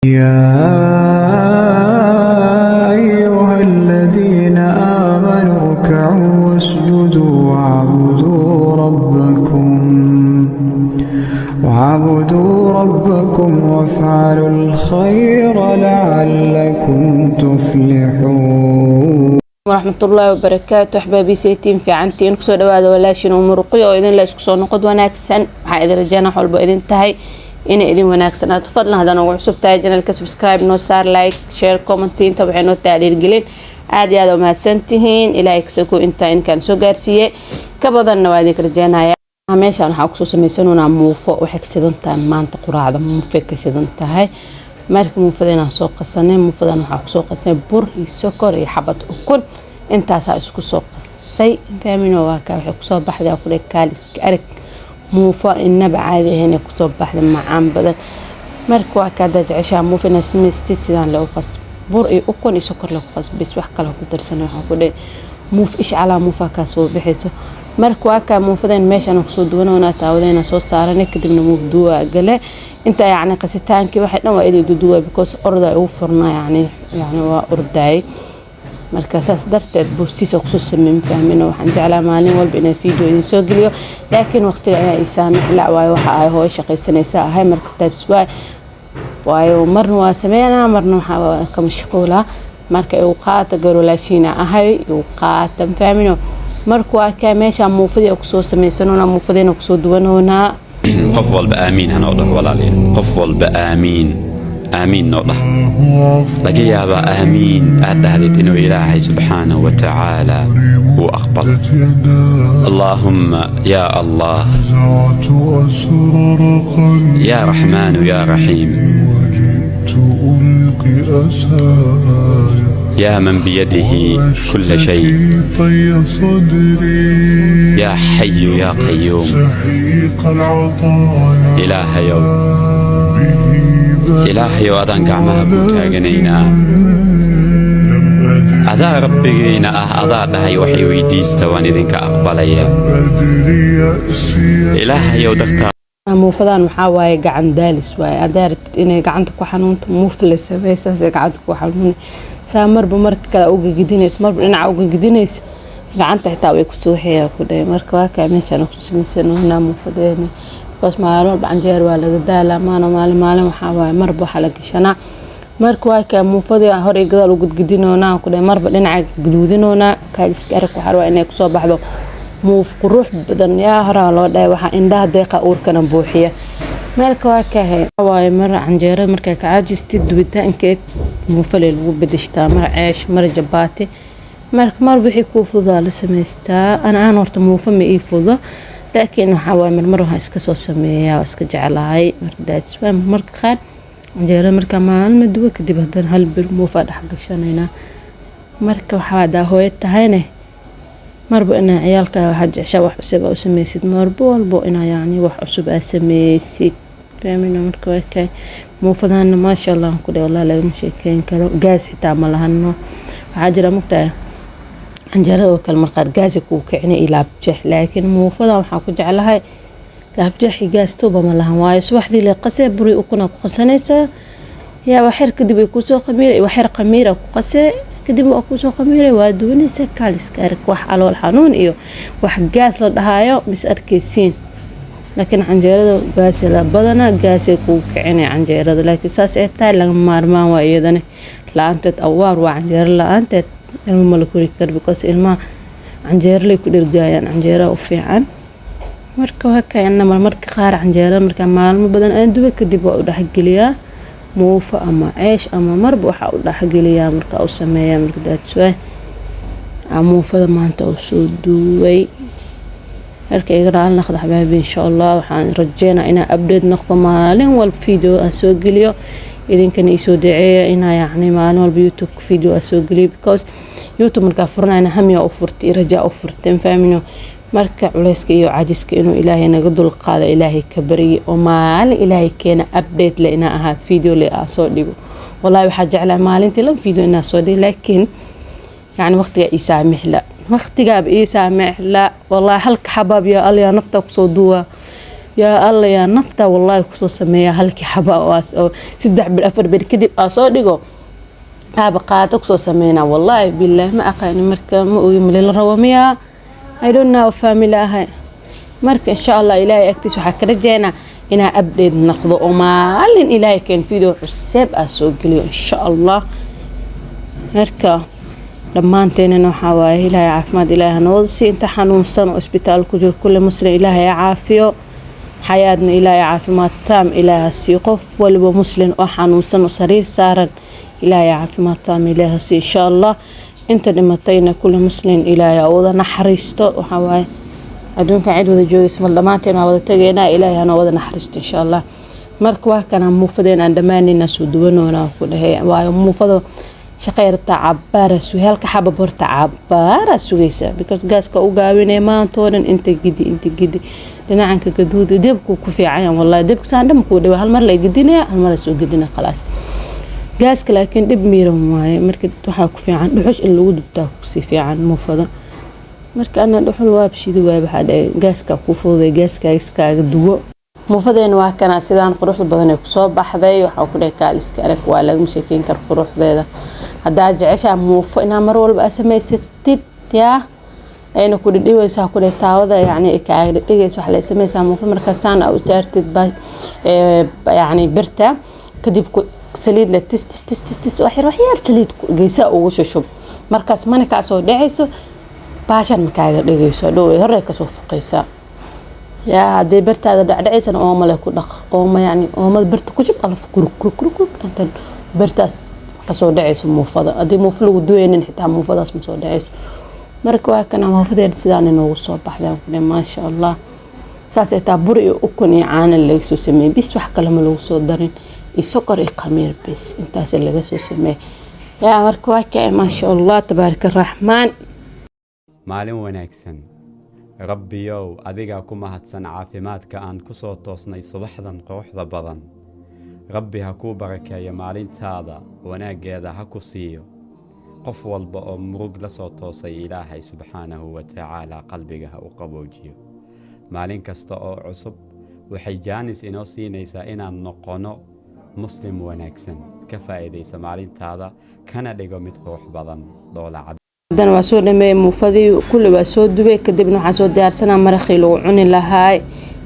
يا أيها الذين آمنوا اركعوا واسجدوا واعبدوا ربكم وافعلوا الخير لعلكم تفلحون. Waraxmatullaahi wabarakaatu. Axbaabiisaytiin fiicantiin? Kusoo dhawaada walaashin umuruqyo oo idin la isku soo noqod wanaagsan. Waxaa idin rajeynaa wax walba idin tahay inay idin wanaagsanaato. Fadlan, haddaan ugu cusub tahay channelka, subscribe noo saar, like, share, comment, inta waxay noo tahay dhiirgelin. Aad iyo aad umahadsan tihiin. Ilaahay kasako intaa inkaan soo gaarsiiyey ka badanna waa idinka rajeynaya. Meeshaan waxaa kusoo samaysanunaa muufo. Waxay ka shidan tahay maanta quraacda, muufay ka shidan tahay. Marka muufada inaan soo qasanay, muufadan waxaa kusoo qasay bur iyo sokor iyo xabad ukun, intaasaa isku soo qasay. Faamino waa kaa, waxay kusoo baxday kule kaaliska arag, muufo inaba caadi ahayn ay kusoo baxday, macaan badan. Marka waa kaa, hadaa jeceshaha muufo inaad samaystid, sidaan loo qas, bur iyo ukun iyo sokor lagu qas bis, wax kale ku darsanay. Waxaa ku dhe muuf ish calaa muufa kaa soo bixayso. Marka waa kaa, muufadeen meeshaan kusoo duwanoona, taawadayna soo saaranay, kadibna muuf duwa gale. Inta yacni qasitaankii waxay dhan waa idin duduwa, because orda ugu furnaa, yacni waa ordaayay. Marka saas darteed buubsiisa kusoo sameey. Fahmin, waxaan jeclaa maalin walba inaan video idin soo geliyo, laakiin waqtiga ayaa ii saamix la waayo. Waxa ay hooyo shaqaysanaysa ahay, marka taas waay waayo, marna waa sameynaa, marna waxaa ka mashquulaa. Marka igu qaata, garolaashiina ahay, igu qaata. Fahmino, marka waa kaa, meesha muufadii kusoo samaysanona, muufadiina kusoo duwanoonaa. Qof walba aamiin hanoo dhaho, walaalayaal. Qof walba aamiin, aamiin noo dhah. Laga yaabaa aamiin aad dhahdid inuu Ilaahay subxaanahu wa tacaala uu aqbalo. Allaahumma yaa Allah, yaa Raxmaanu, yaa Raxiim, يا من بيده كل شيء، يا حي يا قيوم. Ilaahayow, Ilaahayow, adaan gacmaha kuu taaganaynaa, adaa Rabbigayna ah. Adaa dhahay: "Waxay weydiista, waan idinka aqbalaya." Ilaahayow, dartaa. Muufadan waxaa waaye gacan daalis waaye. Haddaa rabtid inay gacanta ku xanuunto, muuf la sameey, saasay gacanta ku xanuuni. Saa marba marka kale ugagedinaysa, marba dhinaca ugagedinaysa, gacanta xitaa way kusoo xeeyaa ku dhahay. Marka waa kaa, meeshaan ku samaysanona muufadeeni, because maalin walba canjeer waa laga daalaa. Maana maalin maalin waxaa waaye marba waxaa la gashanaa. Marka waa kaa, muufadii hor iyo gadaal u gudgudinoonaa ku dhahay, marba dhinaca gaduudinoonaa. Kaa iska arag, waxaa rabaa inay kusoo baxdo muuf qurux badan. Yaa horaa loo dhahay: "Waxaa indhaha deeqa, uurkana buuxiya." Marka waa kahe waaye, mar canjeerada markaa ka caajistid dubitaankeed, muufale lagu bedeshtaa, mar ceesh, mar jabaati. Marka mar wixii kuu fududaa la samaystaa. Ana aan horta muufa ma ii fududa, laakiin waxaa waaye marmar waxaan iska soo sameeyaa, waa iska jeclahay. Marka that's why marka qaar canjeerada markaa maalma duwa kadib, haddana hal bil muufaa dhex gashanaynaa. Marka waxaa hadaa hooyo tahayne, marba inaa ciyaalka waxaad jeceshaa wax cusub aa u sameysid, marba walbo inaa yacni wax cusub aa sameysid. Fahmina? Marka waa kay, muufadana maasha Allah ku dhahay, wallahi lagama sheekeyn karo. Gaas xitaa ma lahano. Waxaa jira, mugtahay, canjeerada oo kale marqaar gaasi kuu kicina iyo laabjeex, laakiin muufadan waxaa ku jeclahay laabjeex iyo gaas tuuba ma lahan. Waayo, subaxdii la qasee, buri ukuna ku qasanaysaa, yaa waxyar kadib ay kusoo khamiira, waxyar khamiira ku qasee, kadib waa kusoo khamiiray, waa duwanaysaa. Kaaliska arag, wax calool xanuun iyo wax gaas la dhahaayo mis arkaysiin. Laakiin canjeerada gaasi la badanaa gaasay kugu kicinay canjeerada, laakiin saas ay tahay lagama maarmaan waa iyadana. La-aanteed awaar waa. Canjeero la-aanteed ilmo ma la kori karo, because ilmaha canjeero lay ku dhergaayaan, canjeeraha u fiican. Marka waa keena, marmarka qaar canjeerada markaa maalmo badan aan duba kadib, waa u dhexgeliyaa muufo ama ceesh ama marba waxaa u dhexgeliyaa markaa u sameeyaa. Marka that's why muufada maanta u soo duway. Marka iga raali noqda, xabaabi. Insha Allah waxaan rajeynaa inaan update noqdo, maalin walba video aan soo geliyo. Idinkana iisoo daceeya inaa yacni maalin walba YouTube-ka video aan soo geliyo, because YouTube markaa furanayna hamiya u furtay, rajaa u furtay. Fahmino? Marka culeyska iyo cajiska inuu Ilaahay naga dul qaado, Ilaahay ka baryay, oo maalin Ilaahay keena update le inaa ahaad, video le aa soo dhigo. Wallahi waxaa jeclaa maalintii laba video inaa soo dhigo, laakiin yani waqtigaa ii saamixla, waqtigaaba ii saamixla wallahi. Halka xabaab yaa Alla, yaa nafta kusoo duwa. Yaa Alla, yaa nafta, wallaahi kusoo sameeya halkii xaba oo 3 bir 4 bir kadib aa soo dhigo, aaba qaado kusoo sameynaa. Wallaahi bilaahi, ma aqaani. Marka ma ogi malila rabo miyaa, I don't know, family ahay. Marka insha Allah Ilaahay agtiis waxaa ka rajeynaa inaa update noqdo oo maalin Ilaahay keen video cusub aa soo geliyo, insha Allah. Marka dhammaanteenana waxaa waaye, Ilaahay caafimaad Ilaahay hanooda si inta xanuunsan oo isbitaal ku jiro, kulli muslim Ilaahay ha caafiyo, xayaadna Ilaahay caafimaad taam Ilaahay ha siiyo. Qof waliba muslim oo xanuunsan oo sariir saaran, Ilaahay caafimaad taam Ilaahay ha siiyo, insha Allah. Inta dhimatayna kulli muslim Ilaahay ha wada naxariisto. Waxaa waaye, adduunkan cid wada joogaysa mal, dhammaanteen waa wada tegaynaa. Ilaahay hanoo wada naxariisto, insha Allah. Marka waa kana muufadeen aan dhammaanayna soo duwanoona ku dhahay, waayo muufada shaqay rabtaa, cabaara sugay halka xaba horta, cabaara sugaysa because gaaska u gaabinaya maanta oo dhan. Inta gidi, inta gidi, dhinacanka gaduud debku ku fiican. Wallahi debka saan dhan kuu dhawa, hal mar la gedinaya, hal mar la soo gedinaya, khalaas. Gaaska laakiin dhib miiran waaye. Marka waxaa ku fiican dhuxush in lagu dubtaa kusii fiican muufada. Marka ana dhuxul waaba shidi waay, waxaa dhahay gaaska kuu fududay, gaaskaaga iskaaga duwo. Muufadeena waa kana, sidaan quruxda badan ee kusoo baxday. Waxaa ku dhahay kaaliska arag, waa lagama sheekeyn karo quruxdeeda. Haddaa jeceshaa muufo inaa mar walba aa samaysatid, yaa ayna ku dhidhibaysaa, ku dhahay taawada yacni ay kaaga dhidhigayso, waxaa la samaysaa muufo markaastaan aa u saartid ba yacni birta, kadib saliid le tis tis tis tis tis, wax yar wax yar saliid geesaa ugu shushub. Markaas mana kaa soo dhacayso, baashan ma kaaga dhigayso, dhow horey kasoo fuqaysaa. Yaa haddii birtaada dhacdhacaysana, ooma le ku dhaq, ooma yacni oomada birta ku shub, alaf kurug kurug kurug kurug, intan birtaas kasoo dhacayso muufada. Haddii muufo lagu duwaynin xitaa muufadaas ma soo dhacayso. Marka waa kana muufadeeda, sidaan inoogu soo baxday ku dhahay, maasha Allah. Saas ay taa, bur iyo ukun iyo caano laga soo sameeyey bis, wax kale ma lagu soo darin, iyo sokor iyo khamiir bis, intaas laga soo sameeyey. Yaa marka waa kacay, maasha Allah, tabaaraka raxmaan. Maalin wanaagsan. Rabbiyow, adigaa ku mahadsan caafimaadka aan ku soo toosnay subaxdan quruxda badan. Rabbi ha kuu barakeeyo maalintaada, wanaaggeeda ha ku siiyo. Qof walba oo murug la soo toosay, Ilaahay subxaanahu wa tacaala qalbiga ha u qaboojiyo. Maalin kasta oo cusub waxay jaanis inoo siinaysaa inaan noqonno muslim wanaagsan. Ka faa'iidaysa maalintaada, kana dhigo mid qurux badan. Dhoola. Haddana waa soo dhameeyey muufadii, kulli waa soo dubay. Kadibna waxaan soo diyaarsanaa maraqii lagu cuni lahaa,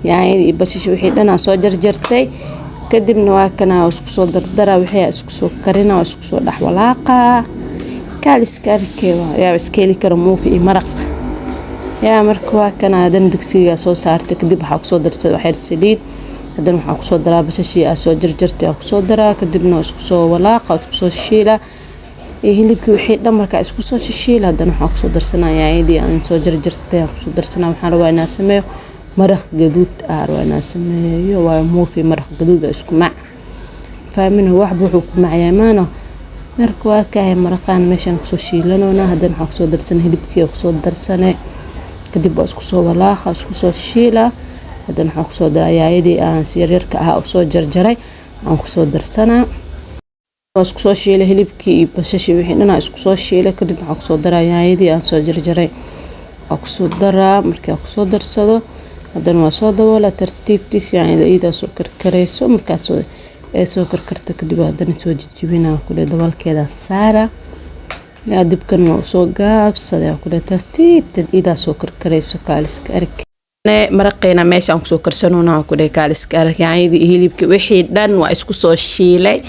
yaanyadii iyo basasha wixii dhan aan soo jarjartay. Kadibna waa kana isku soo dardara, wixii isku soo karina, waa isku soo dhex walaaqaa. Kaaliska arkee, yaa iska heli kara muufi iyo maraq? Yaa marka waa kana, haddana digsiga soo saartay. Kadib waxaa kusoo darsaday waxyar saliid. Haddana waxaa kusoo daraa basashii aa soo jarjartay aa kusoo daraa. Kadibna waa isku soo walaaqa, waa isku soo shiila iyo hilibkii wixii dhan. Markaa isku soo shishiila, haddana waxaan kusoo darsanaa yaanyadii aan soo jarjartay aan kusoo darsanaa. Waxaan rabaa inaan sameeyo maraq gaduud ah, rabaa inaan sameeyo, waayo muufi maraq gaduud ah isku mac fahmin, waxba wuxuu ku macyahay maano. Marka waa kahay, maraqaan meeshaan kusoo shiilanoona. Haddana waxaan kusoo darsanay hilibkii oo kusoo darsanay. Kadib waa isku soo walaaqa, isku soo shiila. Haddana waxaan kusoo daraa yaanyadii aan si yaryarka ahaa usoo jarjaray aan kusoo darsanaa. Waa isku soo shiilay hilibkii iyo basashii, wixii dhan aan isku soo shiilay. Kadib waxaan kusoo daraa yaanyadii aan soo jarjaray waa kusoo daraa. Markii aan kusoo darsado, haddana waa soo daboolaa tartiibtiis, yaanyada iyadaa soo karkarayso. Markaas ee soo karkarta kadib, haddana soo jijibinaa kule, daboolkeeda saara. Yaa dibkan waa usoo gaabsaday kule, tartiibteed iyadaa soo karkarayso. Kaaliska arag, maraqeena meeshaan kusoo karsanoona ku dhahay, kaaliska arag, yaanyadii iyo hilibkii wixii dhan waa isku soo shiilay.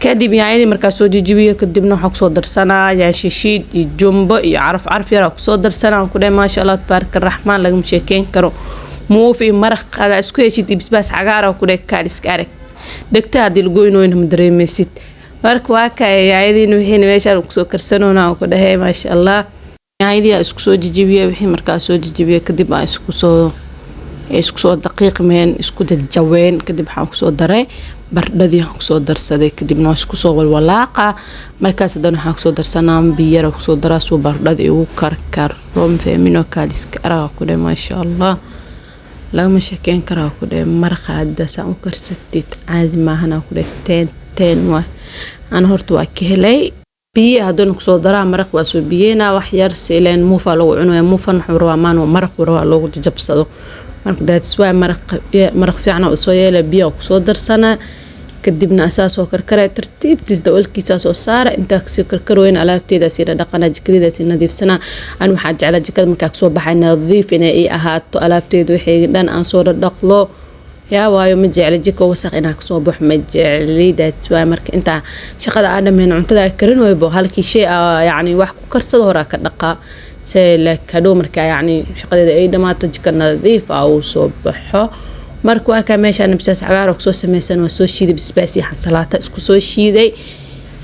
Kadib yaanyadii markaa soo jijibiyo, kadibna waxaa kusoo darsanaa yaan shishiid iyo jumbo iyo caraf, caraf yar kusoo darsanaa ku dhahay, maasha Allah, tabaaraka raxmaan, lagama sheekeyn karo. Muuf iyo maraq adaa isku heshid iyo basbaas cagaar ku dhahay, kaaliska arag, dhegta haddii lagoynooyna ma dareemeysid. Marka waa kaya, yaanyadiina wixiina meeshaan kusoo karsanoona ku dhahay, maasha Allah. Yaanyadii aa isku soo jijibiye wixii. Markaa soo jijibiye kadib, aa isku soo daqiiqmeen, isku jajabeen. Kadib waxaan kusoo daray bardhadii aan kusoo darsaday. Kadibna waa isku soo walwalaaqa. Markaas haddana waxaan kusoo darsanaa biyara kusoo daraa suu bardhada igu karkaro mafahmino. Kaaliska araga ku dhahay, maasha Allah, lagama sheekeyn karaa ku dhahay. Maraqa hadda saan u karsatid caadi maahan ku dhahay, 10 10 waay. Ana horta waa ka helay. Biyo haddana kusoo daraa, maraq waa soo biyeynaa wax yar, si ileen muufa lagu cunaya. Muufan wuxuu rabaa maan maraq uu rabaa loogu jajabsado. Marka that's why maraq fiican usoo yeela, biyo kusoo darsanaa, kadibna asaasoo karkaraya tartiibtiis, daboolkiisaa soo saara. Intaa kasii karkarooyin alaabteedaasi dhaqana, jikadaasi nadiifsanaa. An waxaa jeclaa jikada markaa kasoo baxay nadiif inay ii ahaato, alaabteeda wixii dhan aan soo dhaqdo. Yaa, waayo ma jecli jiko wasaq inaa kasoo baxo, ma jecli. That's why marka intaa shaqada aa dhameen, cuntada aa karin waybo, halkii shay aa yacni wax ku karsado horaa ka dhaqaa, se like hadhow markaa yacni shaqadeeda ay dhamaato, jika nadiif ah uu soo baxo. Marka waa kaa meeshaan basbaas cagaar oo kusoo sameysan, waa soo shiiday basbaas iyo xansalaata isku soo shiiday,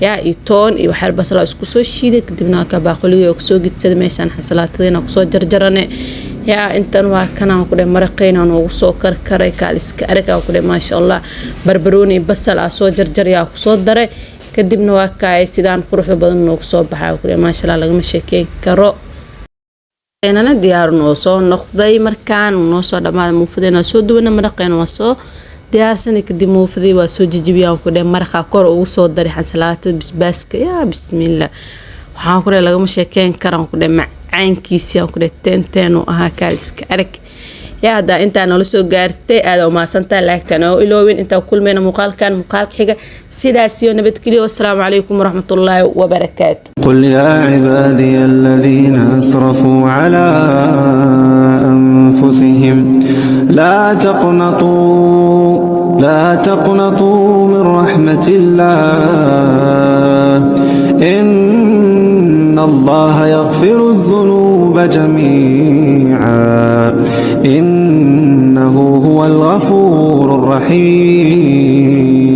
yaa, iyo toon iyo waxyaal basala isku soo shiiday. Kadibna waa kaa baaquligii oo kusoo gidsaday meeshaan, xansalaatadiina kusoo jarjarane. Yaa, intan waa kanaan ku dheh, maraqeyna noogu soo karkaray, kaal iska arag aan ku dheh, maasha Allah. Barbarooni iyo basal aa soo jarjaryaa kusoo daray, kadibna waa kaay sidaan quruxda badan noogu soo baxay ku dheh, maasha Allah, lagama sheekeyn karo. Nana diyaar noo soo noqday markaan noo soo dhamaaday muufadeenna, soo duwana, maraqeena waa soo diyaarsanay. Kadib muufadii waa soo jijibiyaan ku dheh, maraqa kor ugu soo daray xansalaatada, basbaaska. Yaa bismillah, waxaan ku dheh lagama sheekeyn karaan ku dheh, macaankiisii aan ku dheh, ten ten uu ahaa, kaal iska arag. Yaa, haddaa intaa noola soo gaartay, aada umahadsantahay, laagtaan oo iloobin. Intaa kulmayna muuqaalkan muuqaalka xiga, sidaas iyo nabadgelyo. Wassalaamu calaykum waraxmatullaahi wabarakaatu. قل يا عبادي الذين أسرفوا على أنفسهم لا تقنطوا من رحمة الله، إن الله يغفر الذنوب جميعا، إنه هو الغفور الرحيم.